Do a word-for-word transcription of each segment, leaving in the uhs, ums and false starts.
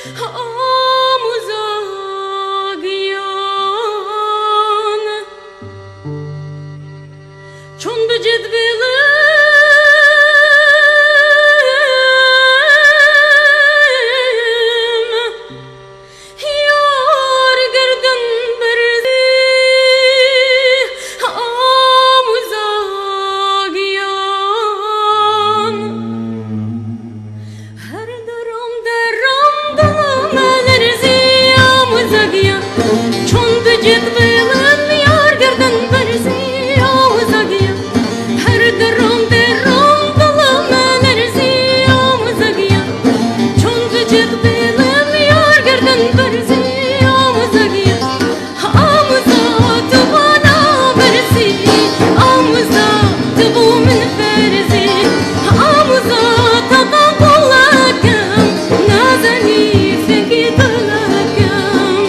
Amuza giyan, çond bi ced bêlim, yar girdim berzî, amuza giyan. Her deram deram dilim lerzî, amuza giyan. Çond bi ced bêlim, yar girdim berzî, amuza giyan. Her deram deram dilim lerzî, amuza giyan. Çond bi ced bêlim, yar girdim berzî, amuza giyan. Amuza tu bana berzî, amuza tu bû min ferzî, amuza taqa qulakim, nazanî fekî dulakim.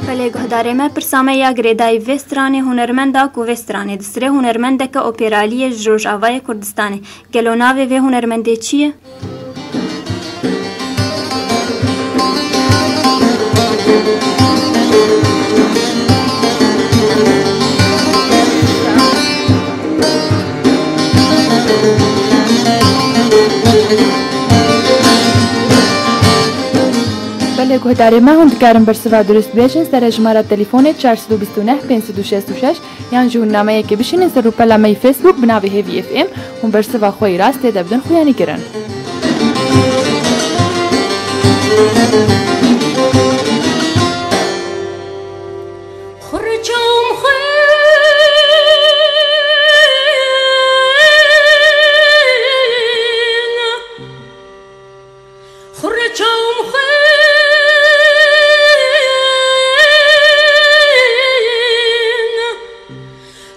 Belê guhdarê me, pirsa me ya girêdayî vê stranê hunermenda ku vê stranê di sirê hunermendeke operaliyê ji Rojavayê Kurdistanê. Gelo navê vê hunermendê çi ye? Belê guhdarê me, hûn dikarin bersiva durist bêjin ser hejmara telefonê çar sed û bîst û neh pênc sed û şêst û şeş. Yan jî hûn nameyekê bişînin ser rûpela me yê Facebook bi navê Hêvî F M, hûn bersiva xwe yê rast tê de bidin xuyanîkirin. Xurçam xwe Xurçam xwe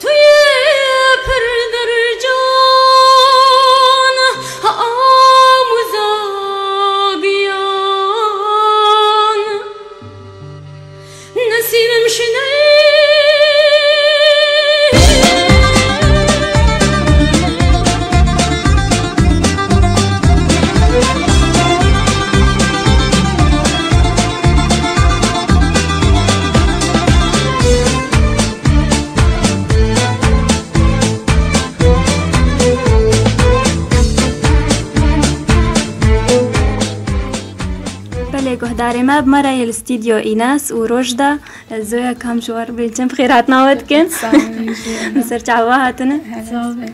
tu yê pir dercan, amuza giyan. Nesînim şiney. Belê guhdarê me, bi me re yê li stûdyo Înas û Rojda. Zoya, kam ji we re bê, çend bi xêr hatina we dikin. Sağ olun, Zoya. Li ser çava hatine. Sağ olun.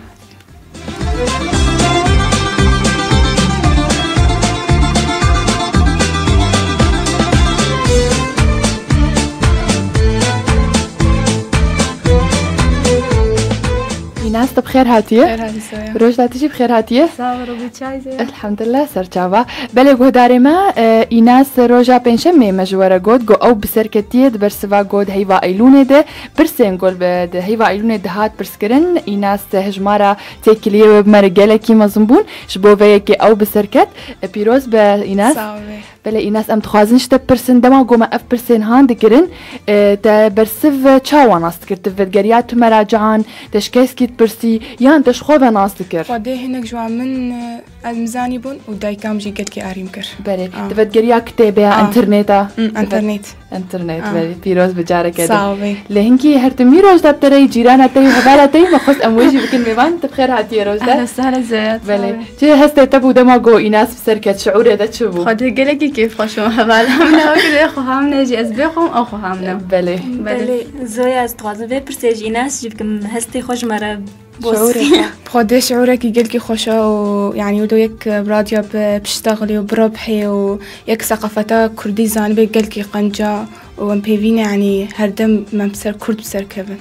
Înas, tu bi xêr hatiye. Xêr hatî Zoya. Rojda, tu jî bi xêr hatiye. Sağ ol, Robi, çay Zoya. Elhamdulillah, ser çava. Belê guhdarê me, e, Înas roja pêncşemê me ji we re got, got ew bi serketiyê di bersiva got heyva Eylûnê de pirsên got bi, di heyva Eylûnê dihat pirskirin. Înas hejmara têkiliyê wê bi me re gelekî mezin bûn. Ji bo vê yekê ew bi serket. E, pîroz be Înas. Sağ ol. Belê Înas, em dixwazin ji te bipirsin, dema ku me ev pirsên han dikirin, e, te bersiv çawa nas dikir? Tu vedigeriya tu meracian, te ji keskî dipirsî, yan te ji xwe ve nas dikir? Xwedê hinek ji wan min, e, ez mizanî bûn û dayikam jî gelkî arîm kir. Belê. Ah. Tu vedigeriya kitêbe ya Ah. interneta? Mm, internet. Internet, Ah. belê. Pîroz bi careke din. Sağ ol. Lê hinkî her timî Rojda te re, cîrana te yî, hevala te yî, me xwest em wê jî bikin mêvan. Tu bi xêr hatiye Rojda. Ehla sehla Zoya, Belê. sağ ol. Çi hestê te bû dema ku Înas bi ser ket, şiûrê te çi bû? Xwedê gelekî kêfxweş bûm. Hevala min ew kiriye, xweha min e jî ez bêxwim, ew xweha min e. Belê. Belê. Belê. Zoya, ez dixwazim vê pirsê ji Înas jî bikim, hestê xwe ji me re Şiûrê xwe. Xwedê şiûrekî gelkî xweş e û, yanî, wilo yek bi radya bi piştexilê û biribhê û yek seqafeta kurdî zanibê gelkî qenc e û em pêvî ne, yanî, herdem em ser kurd bi ser kevin.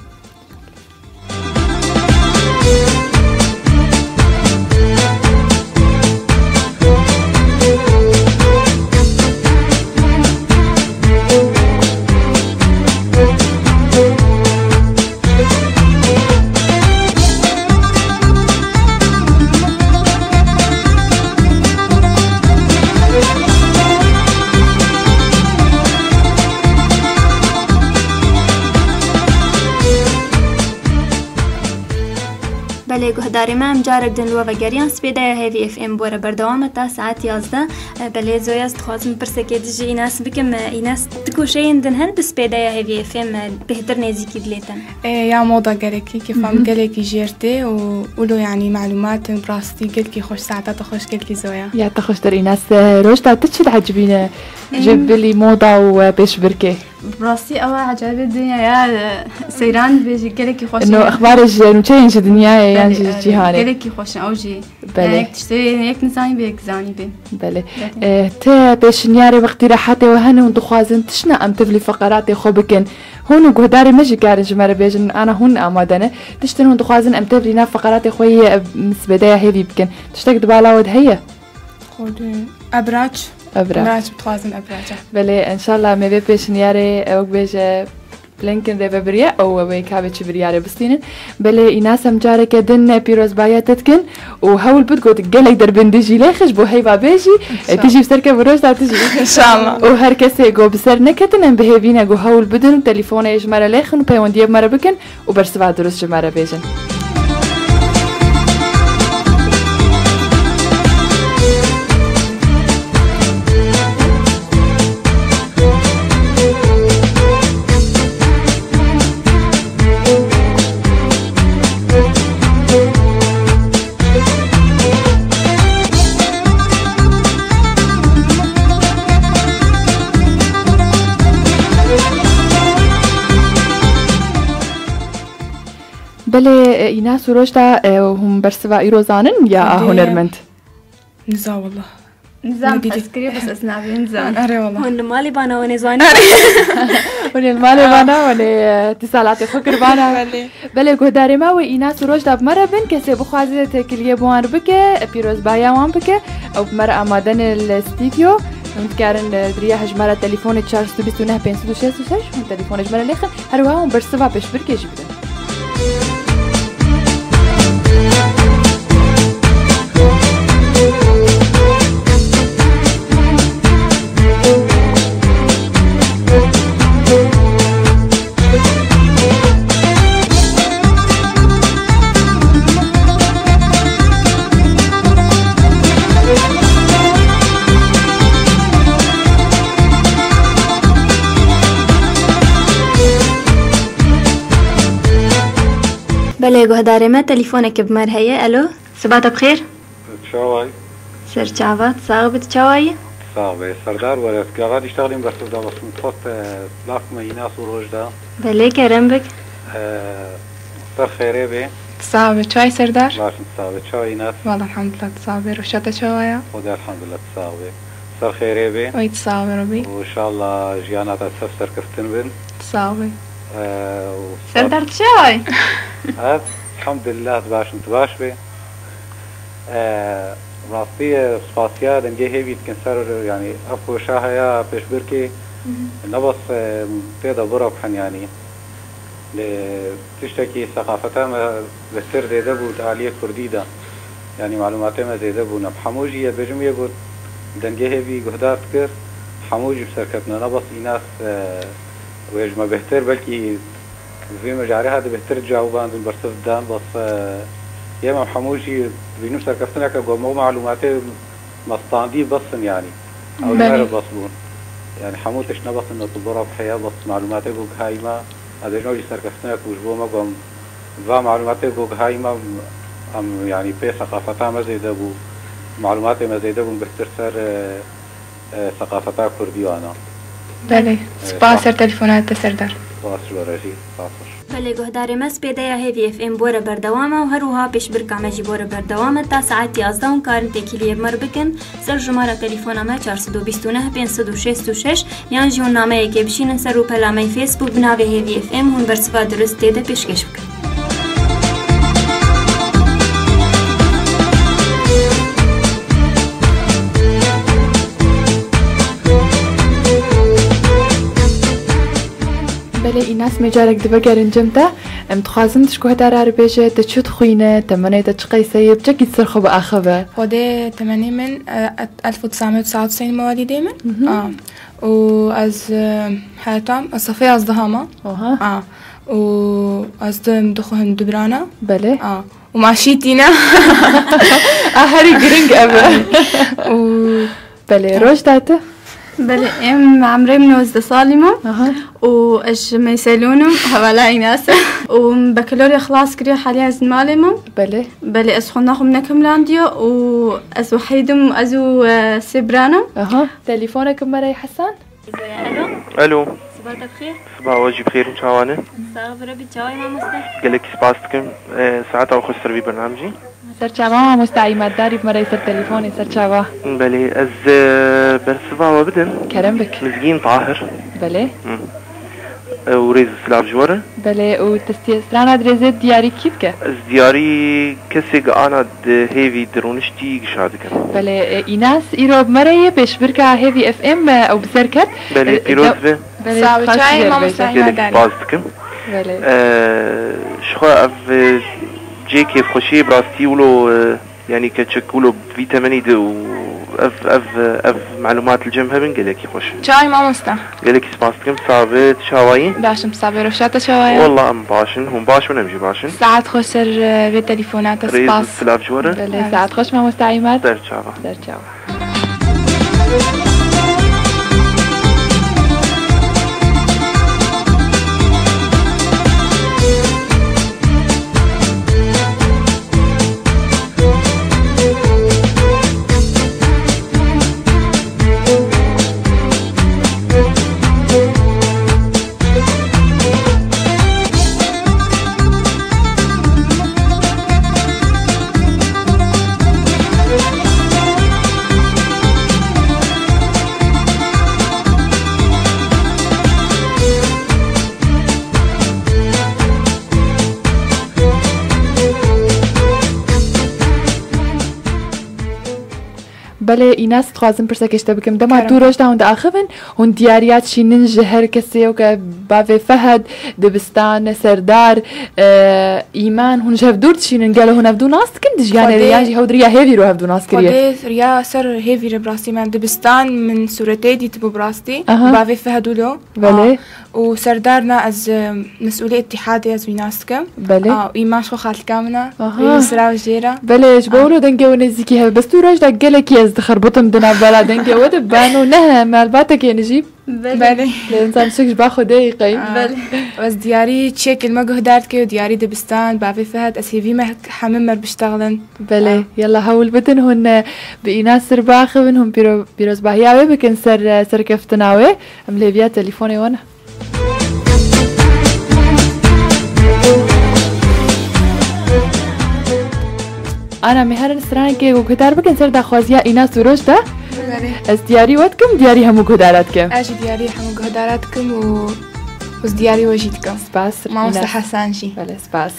Belê guhdarê me, em carek din li we vegeriyan spêdeya Hêvî F M bore berdewam e ta saet yazdeh. E, belê Zoya, ez dixwazim pirsekê dijî Înas bikim. E, Înas, tu goşeyên din hen bi spêdeya Hêvî F M, e, bêhtir nêzîkî dilêtin? E, ya moda gelekî, kêfa min gelekî jêr tê û wilo, yanî, malûmat in, bi rastî gelkî xweş, saeta te xweş, gelkî Zoya. Ya te xweştir Înas. E, Rojda, tu çi diecibîne ji bilî moda û, e, pêşbirkê? Bi rastî ew ecayibê dinya ya, e, seyran dibêjî gelekî xweş. No, exbarê ji nûçeyên ji dinyayê yan Belê, ji e, cîhanê? Gelekî xweş in ew jî. Belê. Yani yek tiştê, yek nizanî bê, yek zanî bê. Belê. Belê. E, te pêşniyarê wextî rehetê we hene hûn dixwazin tiştine em tevlî feqeratê xwe bikin? Hûn û guhdarê me jî karin ji me re bêjin, ana hûn amade ne. Tiştin hûn dixwazin em tevlî nav feqeratê xwe yê, e, spêdeya Hêvî bikin? Tiştek di bala we de heye? Xwedê ebraç. Ebraç. Ebraç, dixwazim ebraç. Belê, înşallah me vê pêşniyarê, e, wek bêje, Blinken rêvebiriye, ew wê ka bê çi biryarê bistînin. Belê, Înas, em careke din pîrozbahiya te dikin û hewl bid got gelek derbên dijî lê xij bo heyva bêjî, e, Înşallah. Tijî bi ser ke bi roj da tijî. Înşallah. Û her kesê go bi ser neketin, em bi hêvî ne go hewl bidin û telefona ji me re lêxin û peywendiyê bi me re bikin. û bersiva dirust ji me re bêjin. Belê, e, Înas û Rojda, e, hûn bersiva îro zanin ya a Dê- hunermend? Niza wallah. Nizam, Nedî- ez kiriye, bes ez navê nizam. Erê wallah. Hûn li malê bana wan ê zanî? Hûn ê li malê bana wan ê, e, tîsalatê xwe kir bana? Belê. Belê, guhdarê me wê Înas û Rojda bi me re bin, kesê bixwaze têkiliyê bi wan re bike, e, pîrozbahiya wan bike, ew bi me re amade ne li stûdyo. Hûn dikarin, e, di riya hejmara telefonê çar sed û bîst û neh pênc sed û şêst û şeş, hûn telefonê ji me re lêxin, her wiha hûn bersiva pêşbirkê jî bidin. Belê, guhdarê me, telefoneke bi me re heye. Elo, siba te bi xêr? Çaway? Ser çava, sax bit, çawayî? Sax be, Serdar were, gava diştaxlîn bersiv da, bas min xwest, e, laf me Înas û Rojda. Belê, kerem bik. E, ser xêrê bê. Sax be, çawayî Serdar? Baş in, sax be, çawayî Înas? Wala elhamdulillah, sax be, rewşa te çawaya? Xwedê elhamdulillah, sax be. Ser xêrê bê. Oy, sax be, Rabî. Û inşallah jiyana te ser serkeftin bin. Sax be. E, û Serdar, tu çawayî? Ez, elhamdulillah, baş in, tu baş bê. E, rastî, e, spasiya dengê hêvî dikin ser, yanî ev koşa heya pêşbirkê, mhm, ne bes, e, tê de bira bihin, yanî lê tiştekî seqafeta me bêhtir zêde bû di aliyê kurdî de, yanî malûmatê me zêde bûn. Em hemû jî, yê bêjim, yê got dengê hêvî guhdar dikir, hemû jî bi ser ketine, ne bes Înas, e, wê ji me bêhtir, belkî vê mijarê hate bêhtir cawibandin, bersiv didan, bes, e, yê me hemû jî dibînim serkeftineke ku me malûmatê me standî bes in, yanî. Ew ji me re bes bûn. Yanî hemû tişt ne bes in, tu bira bi heya, bes malûmatê ku gihayî me, ez dibêjim ew jî serkeftinek bû ji bo me ku em va malûmatê ku gihayî me, em, yanî pê seqafeta me zêde bû, malûmatê me zêde bûn, bêhtir ser, e, e, seqafeta kurdî ana. Belê. E, spas ser telefona te, Serdar. Spas ji we re jî. Spas. Belê guhdarê me, spêdeya Hêvî F M bore berdewam e û her wiha pêşbirka me jî bore berdewam e. Ta saet yazdeh hûn karin têkiliyê bi me re bikin. Ser jimara telefona me çar sed û bîst û neh pênc sed û şêst û şeş yan jî hûn nameyekê bişînin ser rûpela me yê Facebook bi navê Hêvî F M, hûn bersiva dirust tê de pêşkêş bikin. Belê Înas, me carek divegerin cem te. Em dixwazin tu ji guhdara re bêje, te çi dixwîne, temenê te çi qeyse ye, bi çekî ser xwe biaxive? Xwedê temenê min, e, elf û tesê sed û sî û sê mewalîdê min. Mhm. A. Û ez, e, hetam, ez sefê yazdeh ma. Oha. A. û ez du, min dixwe hin du birana. Belê. A, û maşî tîne. A, herî giring ev e. Û Belê, Rojda tu? Belê, em emrê min nozdeh salî me. Aha. Û ez ji Meyselûn im, hevala Înas e. Û min bakalorya xilas kiriye, haliya ez li malê me. Belê. Belê, ez xwendina xwe min nekimilandiye û ez wehîd im, ez û, e, sê bira ne. Aha. Telefonek me re Hesen. Alo. Alo. Siba te bi xêr. Siba we jî bi xêr in, çawa ne? Sax bi Rebî, çawa yî mamoste? Gelekî spas dikim. E, saeta we xweş ser vî bernamijî. Ser çava mamoste Îmad, darî bi me re ser telefonê, ser çava. Belê, ez, e, bersiva we bidim. Kerem bik. Mizgîn Tahir. Belê. Hı. E, û rêz û silav ji we re. Belê, û tu stî-, strana dirêzê diyarî kî dike? Ez diyarî kesê gi ana di hêvî di rûniştî gişa dikim. Belê, e, Înas îro bi me re ye, pêşbirka Hêvî F M, e, ew bi ser ket. Belê, e, pîroz de-, be. Belê, Sağ ol, spas çay, dilerim, mamoste beyza. Gelek Îmad. Spas dikim. Belê. E, ji xwe ev, e, cê kêfxweşiyê bi rastî wilo, e, yanî keçik wilo vî temenî de û ev, ev, ev melumat li cem hebin gelekî xweş e. Çay mamoste. Gelekî spas dikim, sabe, tu çawayî? Baş im, sabe, roşa te çawa ye? Wallah em baş in, hûn baş in, em jî baş in. Saet xweş ser, e, vê telefonata, spas. Rêz û silav ji we re. Belê, saet xweş mamoste Îmad. Ser çava. Ser çava. Belê, Înas, dixwazim pirseke ji te bikim. Dema tu roj de hûn diaxivin, hûn diyariya dişînin ji her kesê, weke bavê Fehd, Dibistan, Serdar, e, Îman, hûn ji hev dûr dişînin. Gelo hûn hev dû nas dikin? Di jiyanê re yan jî hew di riya hêvî ro hev dû nas kiriye? Xwedê riya ser hêvî re bi rastî me. Dibistan min sûretê dîtibû bi rastî. Aha. Bavê Fehd wilo. Belê. A, û Serdar na ez, e, mesûlê îtîhadê ez wî nas dikim. Belê. A, û Îman ji xwe xalika min e. Aha. Wî min sira jê re. Belê, ji bo wilo dengê we nêzîkî hebe. Bes tu roj de gelekî ez dixerbitim di navbera dengê we de. Bano ne, me helbatekê nijî. Belê. Belê. Lê insan şik ji ba Xwedê qey. A. Belê. Ez diyarî çiyekê li me guhdar dike û diyarî Dibistan, bavê Fehd, ez hêvî me hemî me biştexilin. Belê. A. Yalla hewl bidin hûn, e, bi Înas re biaxivin, hûn pîro-, pîrozbahiya wê bikin ser, e, serkeftina wê. Em li hêviya telefonê we ne. Ana, me herin stranekê ku guhdar bikin ser daxwaziya Înas û Roj de. Belê. Ez diyarî we dikim, diyarî hemû guhdara dikim. Ez jî diyarî hemû guhdara dikim û, û diyarî we jî dikim. Spas, Mamoste Înas. Hesen jî. Belê, spas.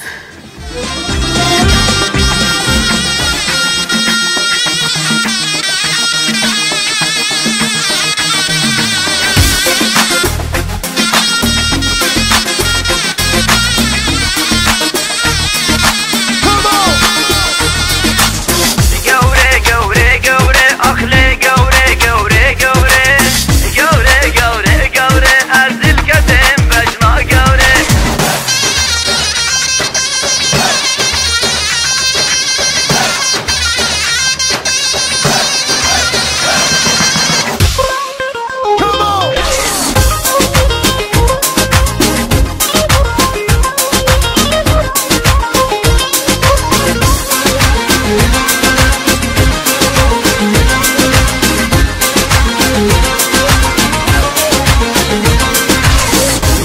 Gewre, gewre, gewre, ax lê gewre, gewre, gewre. Gewre, gewre, gewre, ez dilketim bejna gewre.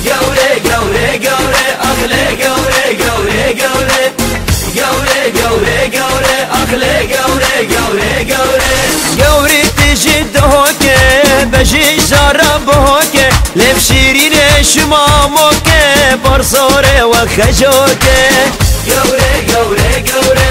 Gewre, gewre, gewre, ax lê gewre, gewre, gewre. Gewre, gewre, gewre, ax lê gewre, gewre, gewre. Gewrî tu jî dihoke, bejî jara bihoke, lê bi şîrînê şima moke, barzorê we xejoke. Gewre, gewre, gewre,